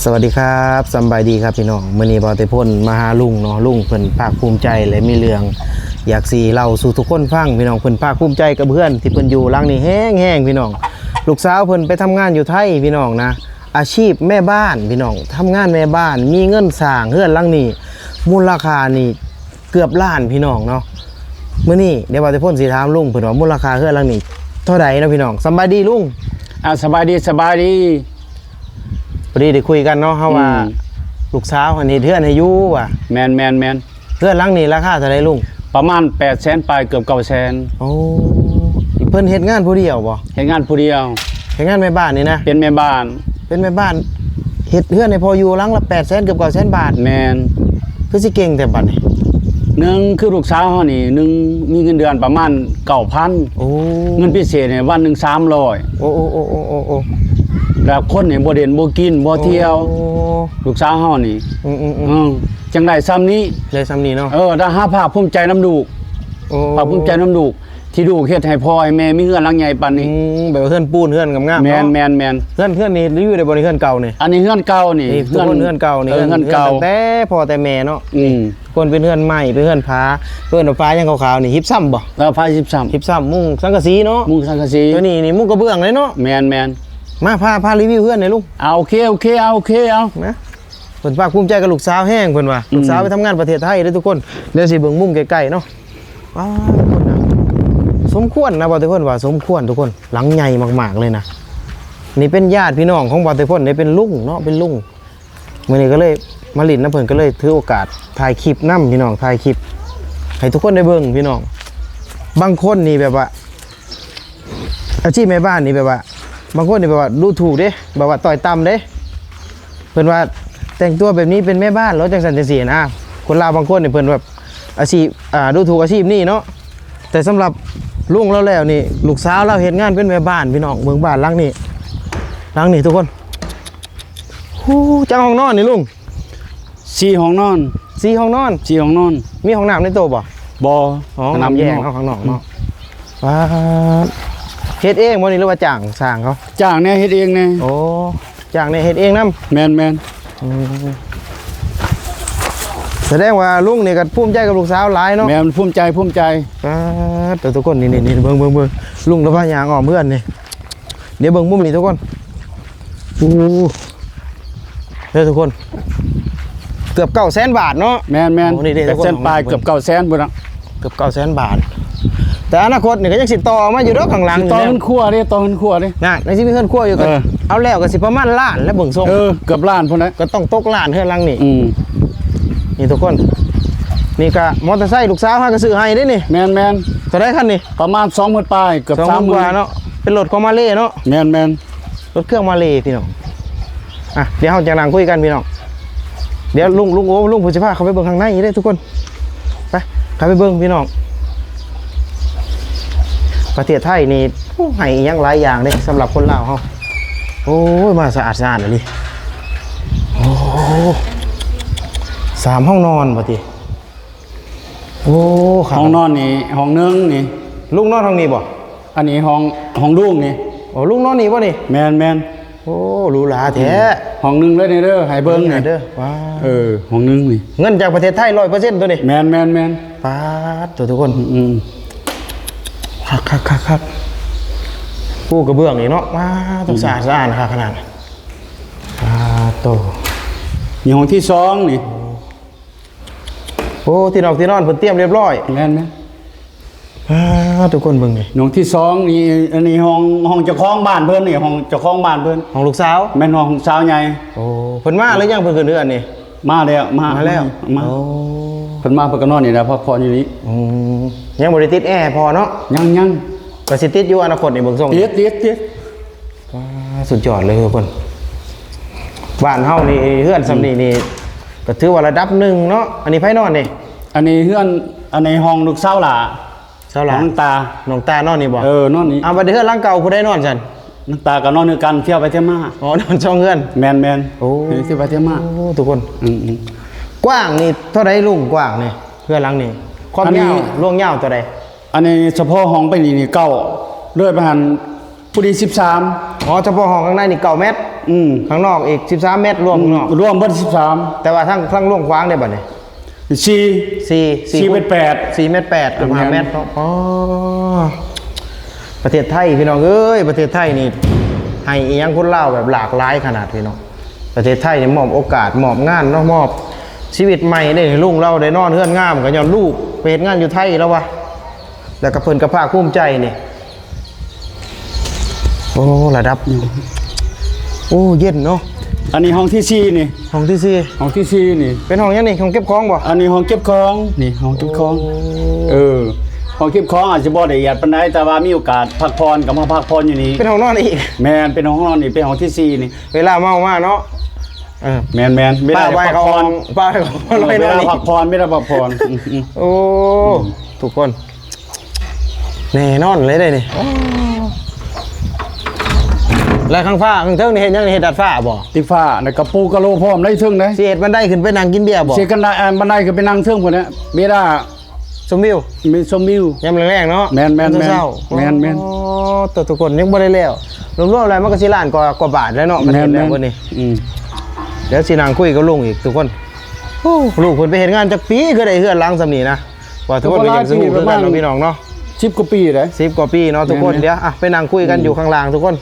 ສະຫວັດດີຄັບ ສຳບາຍດີຄັບພີ່ນ້ອງ. ມື້ນີ້ບ່າວເຕພົນມາຫາລຸງເນາະ, ລຸງເພິ່ນພາກພູມໃຈ ແລະ ມີເລື່ອງຢາກຊິເລົ່າສູ່ທຸກຄົນຟັງພີ່ນ້ອງ. ເພິ່ນພາກພູມໃຈກັບເຮືອນທີ່ເພິ່ນຢູ່ຫຼັງນີ້ແຮງໆ ພີ່ນ້ອງ. ລູກສາວເພິ່ນໄປທຳງານຢູ່ໄທພີ່ນ້ອງນະ, ອາຊີບແມ່ບ້ານພີ່ນ້ອງ, ທຳງານແມ່ບ້ານ ມີເງິນສ້າງເຮືອນຫຼັງນີ້ ມູນລະຄ່ານີ້ ເກືອບລ້ານພີ່ນ້ອງເນາະ. ມື້ນີ້ດຽວບ່າວເຕພົນຊິຖາມລຸງເພິ່ນວ່າມູນລະຄ່າເຮືອນຫຼັງນີ້ເທົ່າໃດເນາະພີ່ນ້ອງ. ສຳບາຍດີລຸງ. ອ່າ ສະບາຍດີ ສະບາຍດີ. ພໍດີໄດ້ຄຸຍກັນເນາະ ເຮົາວ່າ ອືມ ລູກສາວຫັ້ນເຮັດເຮືອນໃຫ້ຢູ່ວ່າ. ແມ່ນໆໆ. ເຮືອນຫຼັງນີ້ລາຄາເທົ່າໃດລຸງ? ປະມານແປດແສນປາຍ ເກືອບເກົ້າແສນ. ໂອ້ ເພິ່ນເຮັດງານຜູ້ດຽວບໍ່? ເຮັດງານຜູ້ດຽວ. ເຮັດງານແມ່ບ້ານນີ້ນະ? ເປັນແມ່ບ້ານ. ເປັນແມ່ບ້ານ ເຮັດເຮືອນໃຫ້ພໍ່ຢູ່ຫຼັງລະແປດແສນ ເກືອບເກົ້າແສນບາດ. ແມ່ນ. ຄືຊິເກັ່ງແທ້ບັດນີ້. ໜຶ່ງ ຄືລູກສາວເຮົານີ້ ໜຶ່ງ ມີເງິນເດືອນປະມານເກົ້າພັນ. ໂອ້ ເງິນພິເສດນີ້ວັນໜຶ່ງສາມຮ້ອຍ. ໂອ້ ແລ້ວຄົນນີ້ບໍ່ເດັ່ນ ບໍ່ກິນ ບໍ່ທ່ຽວ. ໂອ້ ລູກສາວເຮົານີ້ ອືມໆໆ ເອີ ຈັ່ງໄດ້ຊ່ຳນີ້. ໄດ້ຊ່ຳນີ້ເນາະ. ເອີ ໄດ້ຫາພາກພູມໃຈນຳລູກ. ໂອ້ ພາກພູມໃຈນຳລູກ ທີ່ລູກເຮັດໃຫ້ພໍ່ໃຫ້ແມ່ມີເຮືອນຫຼັງໃຫຍ່ປານນີ້. ອືມ ແບບວ່າເຮືອນປູນ ເຮືອນງາມໆ ເນາະ. ແມ່ນໆໆ. ເຮືອນ ເຮືອນນີ້ຢູ່ໄດ້ບໍ່ນີ້ ເຮືອນເກົ່ານີ້? ອັນນີ້ເຮືອນເກົ່ານີ້. ນີ້ ເຮືອນ ທຸກຄົນ ເຮືອນເກົ່ານີ້. ເອີ ເຮືອນ ເຮືອນເກົ່າ ເຮືອນຕັ້ງແຕ່ພໍ່ແຕ່ແມ່ເນາະ. ອືມ ທຸກຄົນ ເປັນເຮືອນໄມ້ ເປັນເຮືອນຝາ ເອີ້ນວ່າຝາຫຍັງຂາວໆນີ້ ຮິບຊຳບໍ່? ເອີ ຝາຣິບຊຳ. ຣິບຊຳ ມຸງສັງກະສີເນາະ. ມຸງສັງກະສີ. ຕົວນີ້ນີ້ມຸງກະເບື້ອງເລີຍເນາະ. ແມ່ນໆ. ມາ ພາ ພາຣີວິວເຮືອນໃຫ້ລຸງ. ອ່າ ໂອເຄ ໂອເຄ ເອົາ ໂອເຄ ເອົາ ນະ. ເພິ່ນພາກພູມໃຈກັບລູກສາວແຮງ ເພິ່ນວ່າ. ອືມ ລູກສາວໄປທຳງານປະເທດໄທເດ້ທຸກຄົນ. ດຽວຊິເບິ່ງມຸມໃກ້ໆເນາະ. ວ້າ ຄົນນະ ສົມຄວນນະ ບ່າວເຕພົນວ່າສົມຄວນທຸກຄົນ ຫຼັງໃຫຍ່ມາກໆເລີຍນະ. ນີ້ເປັນຍາດພີ່ນ້ອງຂອງບ່າວເຕພົນເດ້ ເປັນລຸງເນາະ ເປັນລຸງ. ມື້ນີ້ກໍເລີຍມາຫຼິ້ນນຳເພິ່ນ ກໍເລີຍຖືໂອກາດຖ່າຍຄລິບນຳພີ່ນ້ອງ ຖ່າຍຄລິບໃຫ້ທຸກຄົນໄດ້ເບິ່ງພີ່ນ້ອງ. ບາງຄົນນີ້ແບບວ່າ ອາຊີບແມ່ບ້ານນີ້ແບບວ່າ ບາງຄົນນີ້ແບບວ່າດູຖູກເດ້ ແບບວ່າຕ້ອຍຕ່ຳເດ້. ເພິ່ນວ່າແຕ່ງຕົວແບບນີ້ເປັນແມ່ບ້ານເນາະ ຈັ່ງຊັ້ນຈັ່ງຊີ້ນະ. ຄົນລາວບາງຄົນນີ້ເພິ່ນແບບອາຊີບ ອ່າ ດູຖູກອາຊີບນີ້ເນາະ. ແຕ່ສຳລັບລຸງລາວແລ້ວນີ້ ລູກສາວລາວເຮັດງານເປັນແມ່ບ້ານພີ່ນ້ອງ. ເບິ່ງບ້ານຫຼັງນີ້ ຫຼັງນີ້ທຸກຄົນ. ໂອ້ ຈັກຫ້ອງນອນນີ້ລຸງ? ສີ່ຫ້ອງນອນ. ສີ່ຫ້ອງນອນ. ສີ່ຫ້ອງນອນ. ມີຫ້ອງນ້ຳໃນໂຕບໍ່? ບໍ່. ອໍ ຫ້ອງນ້ຳແຍກເນາະ ຂ້າງນອກເນາະ. ອືມ ປາດ ເຮັດເອງບໍ່ນີ້ ຫຼືວ່າຈ້າງຊ່າງເຂົາ? ຈ້າງແດ່ ເຮັດເອງແດ່. ໂອ້ ຈ້າງແດ່ ເຮັດເອງນຳ. ແມ່ນໆ. ອືມ ສະແດງວ່າລຸງນີ້ກໍພູມໃຈກັບລູກສາວຫຼາຍເນາະ. ແມ່ນ ພູມໃຈ ພູມໃຈ. ປາດ ທຸກຄົນ ນີ້ໆໆ ເບິ່ງໆໆ ລຸງລະພາຍ່າງອ້ອມເຮືອນນີ້. ດຽວເບິ່ງມຸມນີ້ທຸກຄົນ. ໂອ້ ເດີທຸກຄົນ ເກືອບເກົ້າແສນບາດເນາະ. ແມ່ນໆ. ໂອ້ ນີ້ເດ້ ແປດແສນປາຍ ເກືອບເກົ້າແສນພຸ້ນນະ. ເກືອບເກົ້າແສນບາດ. ແຕ່ອະນາຄົດນີ້ກໍຍັງຊິຕໍ່ອອກມາຢູ່ດອກ ຂ້າງຫຼັງ ຊິຕໍ່ເຮືອນຄົວເດ້ ຕໍ່ເຮືອນຄົວເດ້. ນະ ຍັງຊິມີເຮືອນຄົວຢູ່. ເອີ ເອົາແລ້ວກໍຊິປະມານລ້ານແລ້ວ ເບິ່ງຊົງ. ເອີ ເກືອບລ້ານພຸ້ນແຫຼະ ກໍຕ້ອງຕົກລ້ານເຮືອນຫຼັງນີ້. ອືມ ນີ້ທຸກຄົນ ນີ້ກໍມໍເຕີໄຊລູກສາວຫາກໍຊື້ໃຫ້ເດ້ນີ້. ແມ່ນໆ. ເທົ່າໃດຄັນນີ້? ປະມານສອງໝື່ນປາຍ ເກືອບສາມໝື່ນກວ່າເນາະ. ເປັນລົດຂອງມາເລເນາະ. ແມ່ນໆ. ລົດເຄື່ອງມາເລພີ່ນ້ອງ. ອ່ະ ດຽວເຮົາຈະນັ່ງຄຸຍກັນພີ່ນ້ອງ. ດຽວລຸງ ລຸງໂອ ລຸງເພິ່ນຊິພາເຂົ້າໄປເບິ່ງຂ້າງໃນເດ້ທຸກຄົນ. ໄປ ເຂົ້າໄປເບິ່ງພີ່ນ້ອງ. ປະເທດໄທນີ້ ໂອ້ ໃຫ້ອີ່ຫຍັງຫຼາຍຢ່າງເດ້ ສຳລັບຄົນລາວເຮົາ. ໂອ້ຍ ມາສະອາດສະອ້ານອີ່ຫຼີ. ໂອ້ ສາມຫ້ອງນອນບໍ່ຕິ? ໂອ້ ຄັກ. ຫ້ອງນອນນີ້ຫ້ອງໜຶ່ງນີ້. ລຸງນອນຫ້ອງນີ້ບໍ່? ອັນນີ້ຫ້ອງ ຫ້ອງລຸງນີ້. ໂອ້ ລຸງນອນນີ້ບໍ່ນີ້? ແມ່ນໆ. ໂອ້ ຫຼູຫຼາແທ້. ອືມ ຫ້ອງໜຶ່ງເລີຍນີ້ເດີ ໃຫ້ເບິ່ງນີ້ເດີ. ວ້າ ເອີ ຫ້ອງໜຶ່ງນີ້. ເງິນຈາກປະເທດໄທຮ້ອຍເປີເຊັນໂຕນີ້. ແມ່ນໆໆ. ປາດໂຕ ທຸກຄົນ. ອືມ ຄັກໆໆໆ. ປູກະເບື້ອງອີກເນາະ. ວ້າ ຕ້ອງ ອືມ ສະອາດສະອ້ານຄັກຂະໜາດ. ປາດໂຕ. ນີ້ຫ້ອງທີສອງນີ້. ໂອ້ ທີ່ນອນ ທີ່ນອນເພິ່ນຕຽມຮຽບຮ້ອຍ. ແມ່ນໆ. ອ່າ ທຸກຄົນເບິ່ງນີ້ ຫ້ອງທີສອງນີ້. ອັນນີ້ຫ້ອງ ຫ້ອງເຈົ້າຂອງບ້ານເພິ່ນນີ້ ຫ້ອງເຈົ້າຂອງບ້ານເພິ່ນ. ຫ້ອງລູກສາວ? ແມ່ນ ຫ້ອງສາວໃຫຍ່. ໂອ້ ເພິ່ນມາຫຼືຍັງ? ເພິ່ນຂຶ້ນເຮືອນນີ້. ມາແລ້ວ ມາ ມາແລ້ວ. ມາ ໂອ້ ເພິ່ນມາ ເພິ່ນກໍນອນນີ້ແຫຼະ ພັກຜ່ອນຢູ່ນີ້. ອືມ ຍັງບໍ່ໄດ້ຕິດແອໃຫ້ພໍ່ເນາະ? ຍັງໆ. ກໍຊິຕິດຢູ່ອະນາຄົດນີ້ ເບິ່ງຊົງ. ຕິດໆໆ. ວ້າ ສຸດຍອດເລີຍທຸກຄົນ. ບ້ານເຮົານີ້ເຮືອນຊ່ຳນີ້ ອືມ ນີ້ ກໍຖືວ່າລະດັບໜຶ່ງເນາະ. ອັນນີ້ໃຜນອນນີ້? ອັນນີ້ເຮືອນ ອັນນີ້ຫ້ອງລູກສາວຫຼ້າ. ສາວຫຼ້າ ນ້ອງຕາ. ນ້ອງຕານອນນີ້ບໍ່? ເອີ ນອນນີ້. ອ້າວ ບັດນີ້ເຮືອນຫຼັງເກົ່າຜູ້ໃດນອນຊັ້ນ? ນ້ອງຕາກໍນອນຄືກັນ ທ່ຽວໄປທ່ຽວມາ. ອໍ ນອນສອງເຮືອນ. ແມ່ນໆ. ໂອ້ ທ່ຽວໄປທ່ຽວມາ. ໂອ້ ທຸກຄົນ. ອືມໆ. ກວ້າງນີ້ເທົ່າໃດລຸງ ກວ້າງນີ້ ເຮືອນຫຼັງນີ້? ຄວາມຍາວ ອັນນີ້ ລວງຍາວເທົ່າໃດ? ອັນນີ້ສະເພາະຫ້ອງໄປນີ້ ນີ້ເກົ້າ ເລີຍໄປຫັ້ນ ຜູ້ນີ້ສິບສາມ. ອໍ ສະເພາະຫ້ອງຂ້າງໃນນີ້ເກົ້າແມັດ. ອືມ ຂ້າງນອກອີກສິບສາມແມັດ ລວມຂ້າງນອກ ອືມ ລວມເບິດສິບສາມ. ແຕ່ວ່າທາງ ທາງລວງຂວາງເດ້ບັດນີ້? ສີ່ ສີ່ ສີ່ ສີ່ ເປັນແປດ ສີ່ແມັດແປດ ເກືອບຫ້າແມັດເນາະ. ອໍ ປະເທດໄທພີ່ນ້ອງເອີຍ ປະເທດໄທນີ້ໃຫ້ອີ່ຫຍັງຄົນລາວແບບຫຼາກຫຼາຍຂະໜາດພີ່ນ້ອງ. ປະເທດໄທນີ້ມອບໂອກາດ ມອບງານເນາະ ມອບຊີວິດໃໝ່ເດ້. ລຸງລາວໄດ້ນອນເຮືອນງາມກໍຍ້ອນລູກໄປເຮັດງານຢູ່ໄທລາວວ່າ ແລ້ວກໍເພິ່ນກໍພາກພູມໃຈນີ້. ໂອ້ ລະດັບ ໂອ້ ເຢັນເນາະ. ອັນນີ້ຫ້ອງທີສີ່ນີ້ ຫ້ອງທີສີ່ ຫ້ອງທີສີ່ນີ້ ເປັນຫ້ອງຫຍັງນີ້? ຫ້ອງເກັບຂອງບໍ່? ອັນນີ້ຫ້ອງເກັບຂອງ ນີ້ຫ້ອງເກັບຂອງ. ໂອ້ ເອີ ຫ້ອງເກັບຂອງອາດຈະບໍ່ລະອຽດປານໃດ ແຕ່ວ່າມີໂອກາດພັກຜ່ອນກໍມາພັກຜ່ອນຢູ່ນີ້. ເປັນຫ້ອງນອນອີກ? ແມ່ນ ເປັນຫ້ອງນອນນີ້ ເປັນຫ້ອງທີສີ່ນີ້. ເວລາເມົາມາເນາະ. ເອີ ແມ່ນໆ ເວລາພັກຜ່ອນ ເອີ ເວລາພັກຜ່ອນ ເວລາພັກຜ່ອນ. ອືມໆ ໂອ້ ອືມ ທຸກຄົນ ແນ່ນອນເລີຍເດ້ນີ້. ແລ້ວຂ້າງຟ້າ ຂ້າງເທິງນີ້ເຮັດຫຍັງ? ເຮັດດາດຟ້າບໍ່? ຕິດຟ້າ ແລ້ວກໍປູກະໂລພ້ອມໄດ້ເທິງເດ້. ຊິເຮັດບັນໄດຂຶ້ນໄປນັ່ງກິນເບຍບໍ່? ຊິກັນໄດ້ ອັນບັນໄດຂຶ້ນໄປນັ່ງເທິງພຸ້ນແຫຼະ ເວລາຊົມວິວ ມີຊົມວິວຍາມແລງໆເນາະ. ແມ່ນໆໆ ຍາມເຊົ້າໆ. ແມ່ນໆ ໂອ້ ທຸກຄົນ ຍັງບໍ່ໄດ້ແລ້ວ. ລວມໆແລ້ວມັນກໍຊິລ້ານກວ່າ ກວ່າບາດແລ້ວເນາະ ມັນເຮັດແລ້ວ ແມ່ນໆ ເບິດນີ້. ອືມ ດຽວຊິນັ່ງຄຸຍກັບລຸງອີກທຸກຄົນ. ໂອ້ ລູກເພິ່ນໄປເຮັດງານຈັກປີ ຄືໄດ້ເຮືອນຫຼັງສ່ຳນີ້ນະ? ວ່າທຸກຄົນກໍຢາກຊິຮູ້ຄືກັນເນາະ ພີ່ນ້ອງເນາະ. ສິບກວ່າປີເດ້ ສິບກວ່າປີເນາະທຸກຄົນ. ແມ່ນໆ ດຽວ ອ່ະ ໄປນັ່ງຄຸຍກັນຢູ່ຂ້າງລ່າງທຸກຄົນ.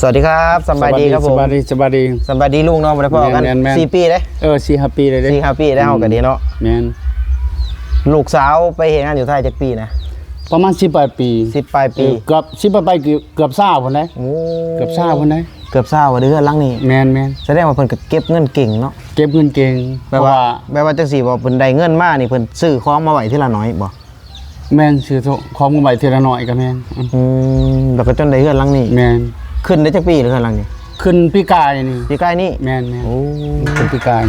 ສະຫວັດດີຄັບ ສະບາຍດີຄັບຜົມ. ສະບາຍດີ ສະບາຍດີ ສະບາຍດີລຸງເນາະ ບໍ່ໄດ້ພໍ້ກັນ ແມ່ນໆ ສີ່ປີເດ້. ເອີ ສີ່ຫ້າປີເດ້ ສີ່ຫ້າປີໄດ້ ເຮົາກໍດີເນາະ. ແມ່ນ ລູກສາວໄປເຮັດງານຢູ່ໄທຈັກປີນະ? ປະມານສິບປາຍປີ ສິບປາຍປີ. ເອີ ເກືອບສິບປາຍປີ ເກືອບຊາວພຸ້ນເດ້. ໂອ້ ເກືອບຊາວພຸ້ນເດ້ ເກືອບຊາວວ່າເຮືອນຫຼັງນີ້. ແມ່ນໆ ສະແດງວ່າເພິ່ນກໍເກັບເງິນເກັ່ງເນາະ ເກັບເງິນເກັ່ງ. ແບບວ່າ ເພາະວ່າ ແບບວ່າຈັ່ງຊີ້ບໍ່ ເພິ່ນໄດ້ເງິນມານີ້ ເພິ່ນຊື້ຂອງມາໄວ້ທີລະໜ້ອຍບໍ່? ແມ່ນ ຊື້ຂອງມາໄວ້ທີລະໜ້ອຍກໍແມ່ນ. ອືມ ແລ້ວກໍຈົນໄດ້ເຮືອນຫຼັງນີ້. ແມ່ນ ຂຶ້ນໄດ້ຈັກປີແລ້ວເຮືອນຫຼັງນີ້? ຂຶ້ນປີກາຍນີ້ ປີກາຍນີ້. ແມ່ນໆ ໂອ້ ຂຶ້ນປີກາຍ.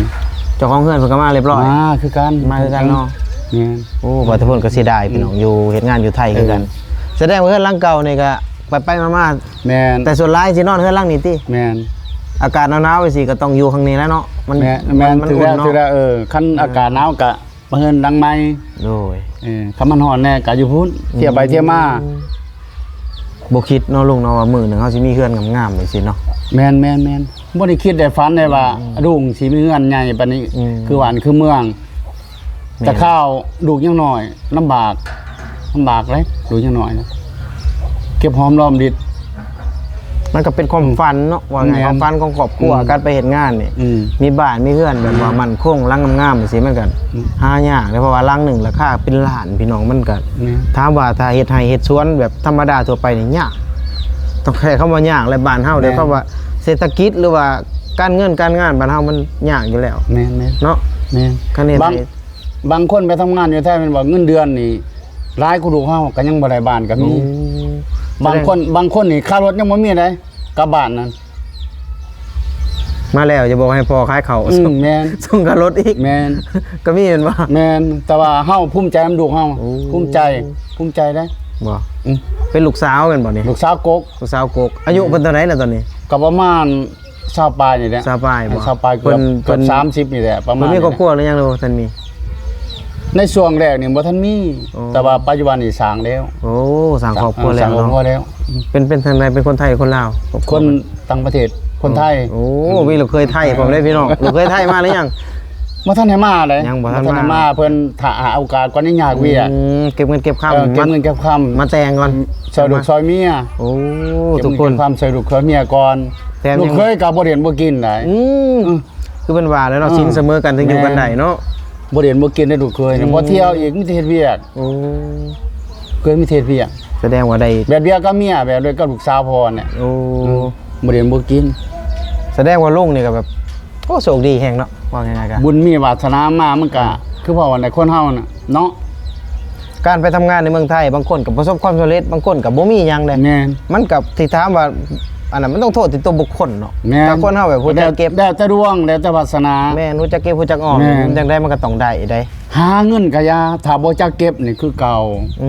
ເຈົ້າຂອງເຮືອນເພິ່ນກໍມາຮຽບຮ້ອຍ ມາຄືກັນ ມາຄືກັນເນາະ. ແມ່ນ ໂອ້ ວ່າແຕ່ເພິ່ນກໍເສຍດາຍ ອືມ ພີ່ນ້ອງ ຢູ່ເຮັດງານຢູ່ໄທຄືກັນ. ເອີ ສະແດງວ່າເຮືອນຫຼັງເກົ່ານີ້ກໍໄປໆມາໆ. ແມ່ນ ແຕ່ສ່ວນຫຼາຍຊິນອນເຮືອນຫຼັງນີ້ຕິ? ແມ່ນ ອາກາດໜາວໆຈັ່ງຊີ້ກໍຕ້ອງຢູ່ຂ້າງນີ້ແຫຼະເນາະ. ມັນ ແມ່ນ ມັນ ມັນ ມັນ ຖືກແລ້ວ ອຸ່ນເນາະ ຖືກແລ້ວ. ເອີ ຄັນ ອາກາດໜາວກໍ ມາເຮືອນຫຼັງໃໝ່. ໂດຍ ເອີ ຄັນມັນຮ້ອນແດ່ກໍຢູ່ພຸ້ນ ອືມ ທ່ຽວໄປທ່ຽວມາ. ບໍ່ຄິດເນາະລຸງເນາະ ວ່າມື້ໜຶ່ງເຮົາຊິມີເຮືອນງາມໆຈັ່ງຊີ້ເນາະ. ແມ່ນໆໆ ບໍ່ໄດ້ຄິດໄດ້ຝັນໄດ້ວ່າ ອືມ ລຸງຊິມີເຮືອນໃຫຍ່ປານນີ້ ອືມ ຄືບ້ານຄືເມືອງ. ແມ່ນ ແຕ່ຄາວລູກຍັງນ້ອຍ ລຳບາກ ລຳບາກເດ້ ລູກຍັງນ້ອຍນະ ເກັບຫອມລອມລິດ. ມັນກໍເປັນຄວາມຝັນເນາະ ວ່າໄງ ແມ່ນ ຄວາມຝັນຂອງຄອບຄົວ ອືມ ການໄປເຮັດງານນີ້ ອືມ ມີບ້ານມີເຮືອນແບບວ່າ ອືມ ໝັ້ນຄົງ ຫຼັງງາມໆຈັ່ງຊີ້ ມັນກໍ ອືມ ຫາຍາກເດ້ ເພາະວ່າຫຼັງໜຶ່ງລາຄາເປັນລ້ານ ພີ່ນ້ອງ. ມັນກໍ ແມ່ນ ຖາມວ່າຖ້າເຮັດໄຮ່ເຮັດສວນແບບທຳມະດາທົ່ວໄປນີ້ຍາກ ຕ້ອງໃຊ້ຄຳວ່າຍາກ. ແລະ ບ້ານເຮົາ ແມ່ນ ເດ້ ຄຳວ່າເສດຖະກິດ ຫຼືວ່າການເງິນການງານບ້ານເຮົາມັນຍາກຢູ່ແລ້ວ. ແມ່ນໆ ເນາະ ແມ່ນ ຄັນເຮັດ ບາງ ໃຫ້ ບາງຄົນໄປທຳງານຢູ່ໄທ ແມ່ນວ່າເງິນເດືອນນີ້ຫຼາຍກວ່າລູກເຮົາ ກໍຍັງບໍ່ໄດ້ບ້ານກໍມີ. ໂອ້ ບາງຄົນ ສະແດງ ບາງຄົນນີ້ຄ່າລົດຍັງບໍ່ມີເດ້ ກັບບ້ານນັ້ນ. ມາແລ້ວຢ່າບອກໃຫ້ພໍ່ຂາຍເຂົ້າ ອືມ ສົ່ງ ແມ່ນ ສົ່ງຄ່າລົດອີກ. ແມ່ນ ກໍມີແມ່ນບໍ່? ແມ່ນ ແຕ່ວ່າເຮົາພູມໃຈນຳລູກເຮົາ. ໂອ້ ພູມໃຈ ພູມໃຈເດ້. ບໍ່ ອືມ ເປັນລູກສາວແມ່ນບໍ່ນີ້? ລູກສາວກົກ ລູກສາວກົກ. ອາຍຸ ແມ່ນ ເພິ່ນເທົ່າໃດລະຕອນນີ້? ກໍປະມານ ຊາວປາຍນີ້ແຫຼະ ຊາວປາຍບໍ່? ຊາວປາຍ ເກືອບ ເພິ່ນ ເກືອບ ເພິ່ນ ສາມສິບນີ້ແຫຼະ ປະມານນີ້ແຫຼະ. ເພິ່ນມີຄອບຄົວຫຼືຍັງ ຫຼືວ່າບໍ່ທັນມີ? ໃນຊ່ວງແລກນີ້ບໍ່ທັນມີ. ອໍ ແຕ່ວ່າປັດຈຸບັນນີ້ສ້າງແລ້ວ. ໂອ້ ສ້າງຄອບຄົວແລ້ວເນາະ. ສ້າງຄອບຄົວແລ້ວ. ເປັນ ເປັນທາງໃດ? ເປັນຄົນໄທ ຄົນລາວ? ຄົນຕ່າງປະເທດ ຄົນໄທ. ໂອ້ ໂອ້ ມີລູກເຂີຍໄທພ້ອມເດ້ພີ່ນ້ອງ. ລູກເຂີຍໄທມາຫຼືຍັງ? ບໍ່ທັນໄດ້ມາເດ້. ຍັງບໍ່ທັນມາ. ບໍ່ທັນໄດ້ມາ ເພິ່ນຖ້າຫາໂອກາດກ່ອນ ຍັງຍາກວຽກ. ອືມ ເກັບເງິນເກັບຄຳ ເອີ ເກັບເງິນເກັບຄຳ ມາ ມາແຕ່ງກ່ອນ ຊ່ອຍລູກຊ່ອຍເມຍ. ໂອ້ ເກັບເງິນເກັບຄຳ ຊ່ອຍລູກຊ່ອຍເມຍກ່ອນ. ແຖມ ລູກເຂີຍກໍບໍ່ຫຼິ້ນບໍ່ກິນໄດ໋. ອືມ ອືມ ຄືເພິ່ນວ່າແຫຼະເນາະ ເອີ ສິນສະເໝີກັນ ເຖິງຢູ່ກັນໄດ້ເນາະ. ແມ່ນ ບໍ່ຫຼິ້ນບໍ່ກິນໄດ້ລູກເຂີຍ. ອືມ ບໍ່ທ່ຽວອີກ ມີແຕ່ເຮັດວຽກ. ໂອ້ ເຄີຍມີແຕ່ເຮັດວຽກ. ສະແດງວ່າໄດ້ ແບບດຽວກັບເມຍ ແບບດຽວກັບລູກສາວພໍ່ແຫຼະ. ໂອ້ ອືມ ບໍ່ຫຼິ້ນບໍ່ກິນ. ສະແດງວ່າລຸງນີ້ກໍແບບ ໂອ້ ໂຊກດີແຮງເນາະ ເວົ້າງ່າຍໆ ກໍບຸນມີວາສະໜາມາ ມັນກໍ ອືມ ຄືເວົ້າຫັ້ນແຫຼະ ຄົນເຮົານະເນາະ. ການໄປທຳງານໃນເມືອງໄທ ບາງຄົນກໍປະສົບຄວາມສຳເລັດ ບາງຄົນກໍບໍ່ມີຫຍັງເດ້. ແມ່ນ ມັນກໍ ຊິຖາມວ່າ ອັນນັ້ນມັນຕ້ອງໂທດທີ່ຕົວບຸກຄົນເນາະ. ແມ່ນ ຖ້າຄົນເຮົາແບບຮູ້ຈັກເກັບ ແລ້ວແຕ່ດວງ ແລ້ວແຕ່ວາສະໜາ. ແມ່ນ ຮູ້ຈັກເກັບ ຮູ້ຈັກອອມ ແມ່ນ ມັນຈັ່ງໃດມັນກໍຕ້ອງໄດ້ເດ້. ຫາເງິນກະຢ່າ ຖ້າບໍ່ຈັກເກັບນີ້ຄືເກົ່າ. ອື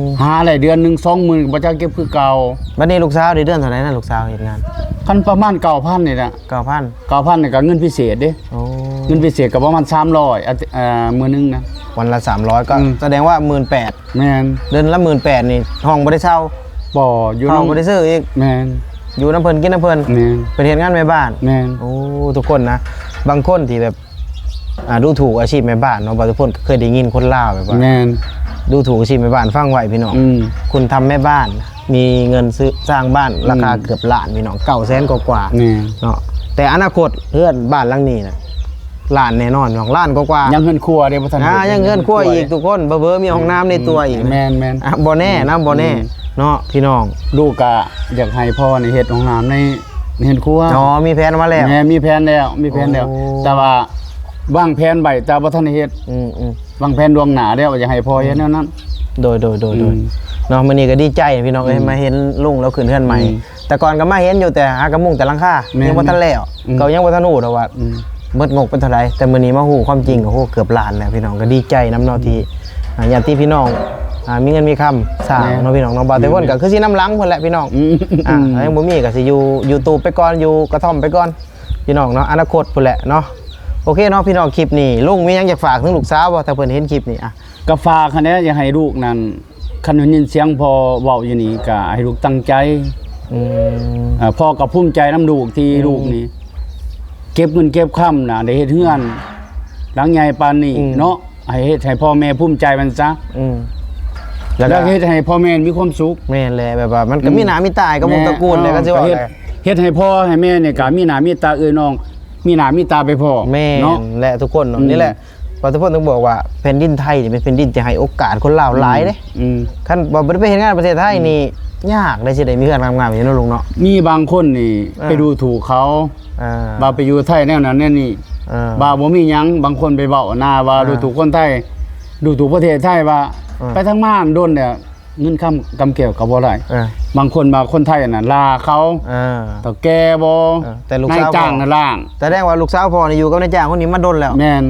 ມ ຫາໄດ້ເດືອນໜຶ່ງສອງໝື່ນ ບໍ່ຈັກເກັບຄືເກົ່າ. ບັດນີ້ລູກສາວໄດ້ເດືອນເທົ່າໃດນະ? ລູກສາວເຮັດງານ ຄັນປະມານເກົ້າພັນນີ້ແຫຼະ. ເກົ້າພັນ ເກົ້າພັນນີ້ກໍເງິນພິເສດເດ້. ໂອ້ ເງິນພິເສດກໍປະມານສາມຮ້ອຍ ອາ ເອີ ມື້ໜຶ່ງນະ ວັນລະສາມຮ້ອຍ ກໍ ອືມ ສະແດງວ່າໝື່ນແປດ. ແມ່ນ ເດືອນລະໝື່ນແປດນີ້ ຫ້ອງບໍ່ໄດ້ເຊົ່າ. ບໍ່ ຢູ່ ເຂົ້າ ນຳ ບໍ່ໄດ້ຊື້ອີກ. ແມ່ນ ຢູ່ນຳເພິ່ນ ກິນນຳເພິ່ນ. ແມ່ນ ເພິ່ນເຮັດງານແມ່ບ້ານ. ແມ່ນ ໂອ້ ທຸກຄົນນະ ບາງຄົນທີ່ແບບ ອ່າ ດູຖູກອາຊີບແມ່ບ້ານເນາະ ບ່າວຕະພົນກໍເຄີຍໄດ້ຍິນຄົນລາວແບບວ່າ ແມ່ນ ດູຖູກອາຊີບແມ່ບ້ານ. ຟັງໄວ້ພີ່ນ້ອງ ອືມ ຄຸນທຳແມ່ບ້ານ ມີເງິນຊື້ສ້າງບ້ານ ອືມ ລາຄາເກືອບລ້ານພີ່ນ້ອງ ເກົ້າແສນກວ່າໆ ແມ່ນ ເນາະ. ແຕ່ອະນາຄົດເຮືອນບ້ານຫຼັງນີ້ນະ ລ້ານແນ່ນອນພີ່ນ້ອງ ລ້ານກວ່າໆ. ຍັງເຮືອນຄົວເດ້ ບໍ່ທັນ ອ່າ ເຮັດ ຍັງເຮືອນຄົວອີກ ຍັງເຮືອນຄົວເດ້ ທຸກຄົນ ເຜີໆມີຫ້ອງນ້ຳໃນຕົວອີກ. ແມ່ນໆ ອ່າ ບໍ່ແນ່ນະ ອືມ ບໍ່ແນ່ ອືມ ເນາະພີ່ນ້ອງ. ລູກກະຢາກໃຫ້ພໍ່ນີ້ເຮັດຫ້ອງນ້ຳໃນ ເຮືອນຄົວ. ອໍ ມີແຜນມາແລ້ວ. ແມ່ນ ມີແຜນແລ້ວ ມີແຜນແລ້ວ. ໂອ້ ແຕ່ວ່າວາງແຜນໄວ້ ແຕ່ບໍ່ທັນໄດ້ເຮັດ. ອືມໆ ວາງແຜນລ່ວງໜ້າແລ້ວ ວ່າຢາກໃຫ້ພໍ່ເຮັດແນວນັ້ນ. ໂດຍໆໆ ອືມ ເນາະ. ມື້ນີ້ກໍດີໃຈພີ່ນ້ອງເອີຍ ອືມ ມາເຫັນລຸງລາວຂຶ້ນເຮືອນໃໝ່. ອືມ ແຕ່ກ່ອນກໍມາເຫັນຢູ່ ແຕ່ຫາກະມຸງແຕ່ຫຼັງຄາ. ແມ່ນ ຍັງບໍ່ທັນແລ້ວ. ອືມ ກໍຍັງບໍ່ທັນຮູ້ດອກວ່າ ອືມ ໝົດງົບໄປເທົ່າໃດ. ແຕ່ມື້ນີ້ມາຮູ້ຄວາມຈິງ ໂອ້ໂຫ ເກືອບລ້ານແລ້ວພີ່ນ້ອງ ກໍດີໃຈນຳເນາະ ອືມ ທີ່ ອ່າ ຍາດຕິພີ່ນ້ອງ ອ່າ ມີເງິນມີຄຳສ້າງ ແມ່ນ ເນາະພີ່ນ້ອງເນາະ. ບ່າວແຕ່ພົນ ແມ່ນ ກໍຄືຊິນຳຫຼັງພຸ້ນແຫຼະພີ່ນ້ອງ. ອືມ ອ່າ ຖ້າຍັງບໍ່ມີກໍຊິຢູ່ ຢູ່ຕູບໄປກ່ອນ ຢູ່ກະທ່ອມໄປກ່ອນພີ່ນ້ອງເນາະ ອະນາຄົດພຸ້ນແຫຼະເນາະ. ໂອເຄເນາະພີ່ນ້ອງ ຄລິບນີ້ລຸງມີຫຍັງຢາກຝາກເຖິງລູກສາວບໍ່ ຖ້າເພິ່ນເຫັນຄລິບນີ້? ອ່ະ ກໍຝາກຫັ້ນແຫຼະ ຢາກໃຫ້ລູກນັ້ນ ຄັນໄດ້ຍິນສຽງພໍ່ເວົ້າຢູ່ນີ້ ກໍໃຫ້ລູກຕັ້ງໃຈ. ອືມ ເອີ ພໍ່ກໍພູມໃຈນຳລູກທີ່ ອືມ ລູກນີ້ເກັບເງິນເກັບຄຳນະ ໄດ້ເຮັດເຮືອນຫຼັງໃຫຍ່ປານນີ້ ອືມ ເນາະ. ໃຫ້ເຮັດໃຫ້ພໍ່ແມ່ພູມໃຈມັນຊະ. ອືມ ແລ້ວກໍ ແລ້ວເຮັດໃຫ້ພໍ່ແມ່ມີຄວາມສຸກ. ແມ່ນແຫຼະ ແບບວ່າມັນກໍ ອືມ ມີໜ້າມີຕາໃຫ້ກັບວົງຕະກູນແຫຼະ. ເອີ ກໍຊິວ່າ ເຮັດໃຫ້ພໍ່ໃຫ້ແມ່ນີ້ກໍມີໜ້າມີຕາເອື້ອຍນ້ອງ ມີໜ້າມີຕາໄປພ້ອມ. ແມ່ນ ເນາະ ແຫຼະ ທຸກຄົນເນາະ. ອືມ ນີ້ແຫຼະ ບ່າວແຕ່ພົນ ຕ້ອງບອກວ່າ ແຜ່ນດິນໄທນີ້ເປັນແຜ່ນດິນທີ່ໃຫ້ໂອກາດຄົນລາວຫຼາຍເດ້. ອືມ ອືມ ຄັນວ່າບໍ່ໄດ້ໄປເຮັດງານປະເທດໄທນີ້ ອືມ ຍາກເດ້ ຊິໄດ້ມີເຮືອນງາມໆຢູ່ເນາະ ລຸງເນາະ. ມີບາງຄົນນີ້ ເອີ ໄປດູຖູກເຂົາ ອ່າ ວ່າໄປຢູ່ໄທແນວນັ້ນແນວນີ້ ອ່າ ວ່າບໍ່ມີຫຍັງ. ບາງຄົນໄປເວົ້ານະວ່າ ອ່າ ດູຖູກຄົນໄທ ດູຖູກປະເທດໄທວ່າ ອ່າ ໄປທາງມານດົນແລ້ວ ເງິນຄຳກຳແກ້ວກໍບໍ່ໄດ້. ອ່າ ບາງຄົນວ່າຄົນໄທນັ້ນລ່າເຂົາ ອ່າ ເຖົ້າແກ່ບໍ່ ອ່າ ແຕ່ລູກສາວ ນາຍຈ້າງນັ້ນລ່າ. ສະແດງວ່າລູກສາວພໍ່ນີ້ຢູ່ກັບນາຍຈ້າງຄົນນີ້ມາດົນແລ້ວ. ແມ່ນ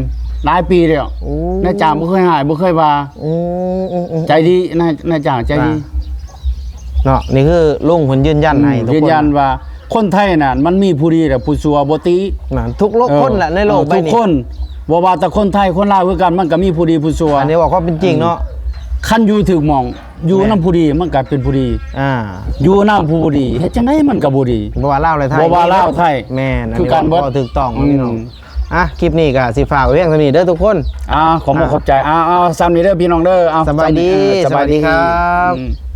ຫຼາຍປີແລ້ວ. ໂອ້ ນາຍຈ້າງບໍ່ເຄີຍຮ້າຍ ບໍ່ເຄີຍວ່າ. ອືມ ອືມ ອືມ ໃຈດີ ນາຍ ນາຍຈ້າງໃຈດີ ອ່າ ເນາະ. ນີ້ຄືລຸງເພິ່ນຢືນຢັນໃຫ້ ອືມ ທຸກຄົນ ຢືນຢັນວ່າ ຄົນໄທນັ້ນມັນມີຜູ້ດີ ແລະ ຜູ້ຊົ່ວບໍ່ຕິ. ນັ້ນ ທຸກໂລກ ເອີ ຄົນແຫຼະໃນໂລກໃບນີ້ ທຸກຄົນ ບໍ່ວ່າແຕ່ຄົນໄທຄົນລາວຄືກັນ ມັນກໍມີຜູ້ດີຜູ້ຊົ່ວ. ອັນນີ້ເວົ້າຄວາມເປັນຈິງເນາະ. ອືມ ຄັນຢູ່ຖືກໝ່ອງ ຢູ່ນຳ ແມ່ນ ຜູ້ດີ ມັນກໍເປັນຜູ້ດີ. ອ່າ ຢູ່ນຳຜູ້ບໍ່ດີ ເຮັດຈັ່ງໃດມັນກໍບໍ່ດີ ບໍ່ວ່າລາວ ແລະ ໄທ ບໍ່ວ່າລາວ ແລະ ໄທ. ແມ່ນ ຄືກັນເບິດ ເວົ້າຖືກຕ້ອງ ອືມ ພີ່ນ້ອງ. ອ່ະ ຄລິບນີ້ກໍຊິຝາກໄວ້ພຽງເທົ່ານີ້ເດີທຸກຄົນ. ອ່າ ຂອບມຸກ ອ່າ ຂອບໃຈ. ອ່າ ເອົາ ສ່ຳນີ້ເດີພີ່ນ້ອງເດີ. ເອົາ ສະບາຍດີ ສ່ຳນີ້ ເອີ ສະບາຍດີ ສະບາຍດີຄັບ ອືມ.